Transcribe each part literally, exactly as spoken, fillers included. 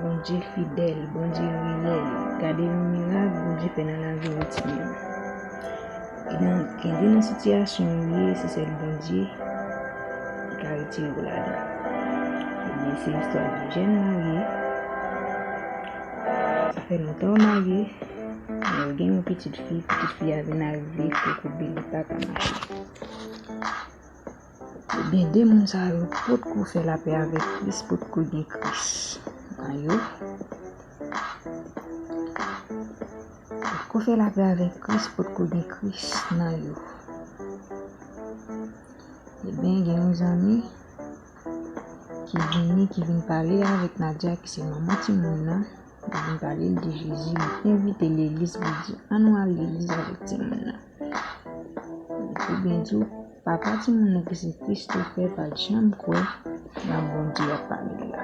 Bondye fidèl, Bondye reyèl. Gade yon mirak Bondye fè nan lavi w timoun. E nan, gen de nan sitiyasyon ou ye, se sèl Bondye ki ka retire w ladan. Ebyen, se istwa de jèn marye. Sa fè lontan w marye, men w gen yon pitit fi, pitit fi a vin arive kokobe, li pa ka mache. Ebyen, de moun sa yo potko fè lapè avèk Kris, potko gen Kris nan yo. Potko fè lapè avèk Kris, potko gen Kris nan yo. Ebyen, gen yon zanmi ki vini, ki vin pale avèk Nadia, ki se manman timoun nan. Li vin pale l de Jezi, li envite l legliz, li di, "Ann nou al legliz avèk timoun nan." Pou byen di w, papa timoun nan ki se Christopher pa t janm kwè nan Bondye y ap pale l la.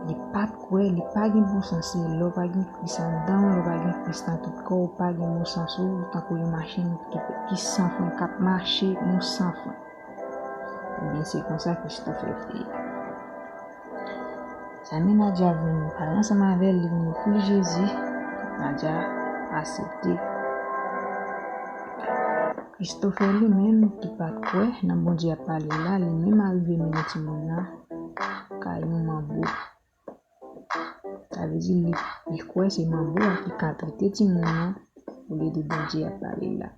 Li pa t kwè, li pa gen bon sans li. Lè w pa gen Kris anndan w, lè w pa gen Kris nan tout kò w, ou pa gen bon sans ou, ou tankou yon machin ki, ki san fren, k ap mache yon san fren. Ebyen, se konsa Christopher te ye. Zanmi Nadia vin pale ansanm avè l, li vin ofri l Jezi. Nadia aksepte. Christopher li menm, ki pa t kwè nan Bondye ap pale la, li menm arive mennen timoun nan kay yon manbo. Sa vle di li, li kwè se manbo a ki ka trete timoun nan olye de Bondye ap pale la.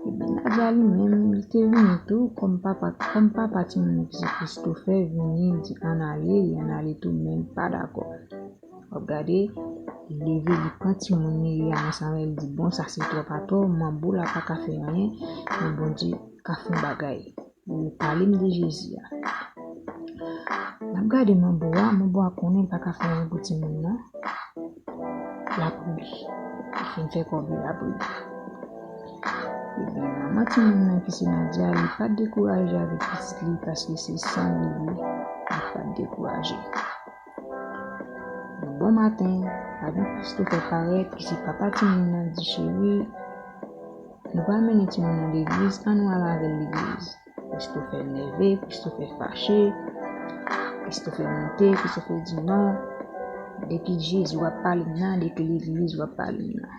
Ebyen, Nadia li menm, li te vini tou kòm papa, kòm papa timoun nan ki se Christopher vini, li di, "Ann ale," li ann ale tou, men li pa dakò. W ap gade, li leve, li pran timoun li, li ansanm, li di, "Bon, sa se twòp atò, manbo la pa ka fè anyen, men Bondye ka fè yon bagay." Ou pale m de Jezi a. N ap gade manbo a, manbo a konnen l pa ka fè anyen pou timoun nan. L ap ri. Li fin fè kòb li, l ap ri. Ebyen, manman timoun nan ki se Nadia, li pa t dekouraje avèk pitit li, paske se san li ye, li pa t dekouraje. Yon bon maten, paran Christopher parèt, ki se papa timoun nan, di, "Cheri, nou pa mennen timoun nan legliz, ann nou al avè l legliz." Christopher nève, Christopher fache, Christopher monte, Christopher di, "Non, de ki Jezi w ap pale m nan, de ki legliz w ap pale m nan."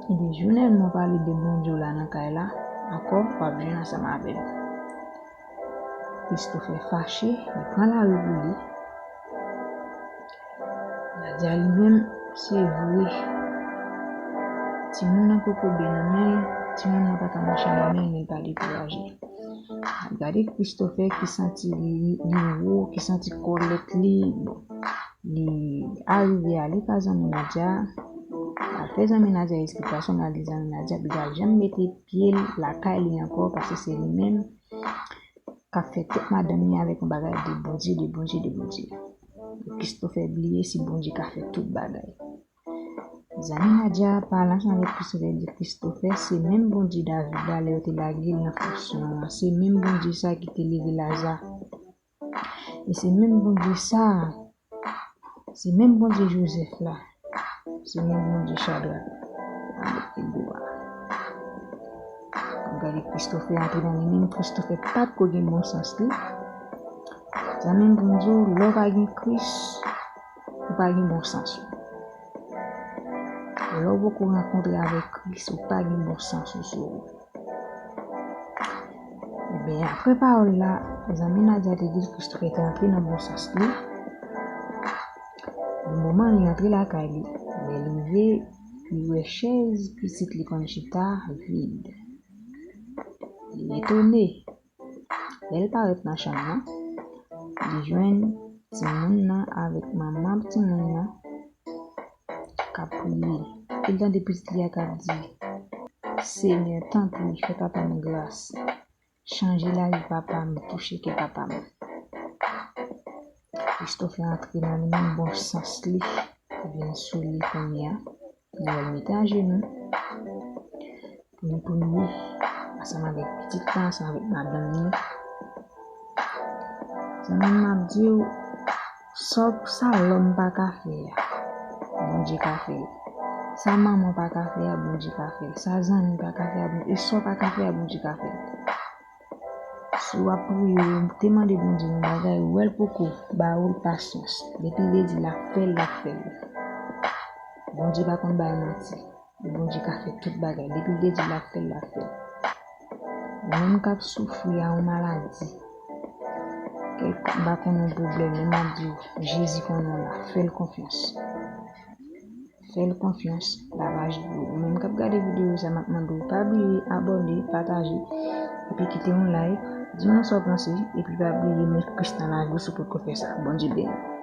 Li di, "Jounèlman w pale de Bondye w la nan kay la, ankò w ap jwenn ansanm avè m." Christopher fache, li pran lari pou li. Nadia li menm, se vre. Timoun nan kokobe nan men l, timoun nan pa ka mache nan men l, men l pa dekouraje. Gade Christopher ki santi li, li wo, ki santi kòlèt li, bon, li arive ale kay zanmi Nadia, al fè zanmi Nadia esplikasyon, l al di zanmi Nadia, li pa janm mete pye l lakay li ankò, paske se li menm k ap fè tèt madanm li avèk yon bagay de Bondye, de Bondye, de Bondye. Christopher bliye si Bondye ka fè tout bagay. Zanmi Nadia pale ansanm avèk Christopher, di, "Christopher, se menm Bondye David la, lè yo te lage l nan fon syon an, se menm Bondye sa ki te leve Laza. E se menm Bondye sa a, se menm Bondye Joseph la, se menm Bondye Chadrak, Mechak, Abednego a." Gade Christopher antre nan li menm, Christopher pa t ko gen bon sans li. Zanmi m, pou m di w, lè w pa gen Kris, ou pa gen bon sans ou. Lè w poko rankontre avèk Kris, ou pa gen bon sans ou sou ou. Ebyen, apre pawòl la, zanmi Nadia te di l Christopher te antre nan bon sans li. Yon moman, li antre lakay li. Lè l rive, li wè chèz pitit li konn chita vid. Li etone. Lè l parèt nan chanm nan, li jwenn timoun nan avèk manman timoun nan k ap priye. E l tande pitit li a k ap di, "Senyè, tanpri, fè papa m gras. Chanje lavi papa m, touche kè papa m." Christopher antre nan li menm, bon sans li vin sou li kounye a. Li wè l mete ajenou pou li priye ansanm avèk pitit la, ansanm avèk madanm li. Zanmi m, m ap di w, sa, sa lòm pa ka fè a, Bondye ka fè l. Sa manman pa ka fè a, Bondye ka fè l. Sa zanmi pa ka fè a, Bondye, e sa w pa ka fè a, Bondye ka fè l. Si w ap priye, ou te mande Bondye yon bagay, ou wè l poko ba ou l, pasyans. Depi l te di l ap fè l, l ap fè l. Bondye pa konn bay manti. Bondye ka fè tout bagay. Depi l te di l ap fè l, l ap fè l. Ou menm k ap soufri a yon maladi, kèlke, m pa konn yon pwoblèm, men m ap di w, Jezi konnen w la. Fè l konfyans. Fè l konfyans, l ap aji pou ou. Ou menm k ap gade videyo sa, m ap mande w pa bliye abòne, pataje, epi kite yon like. Di nou sa w panse, epi pa bliye met Kris nan lavi w si w potko fè sa. Bondye beni w.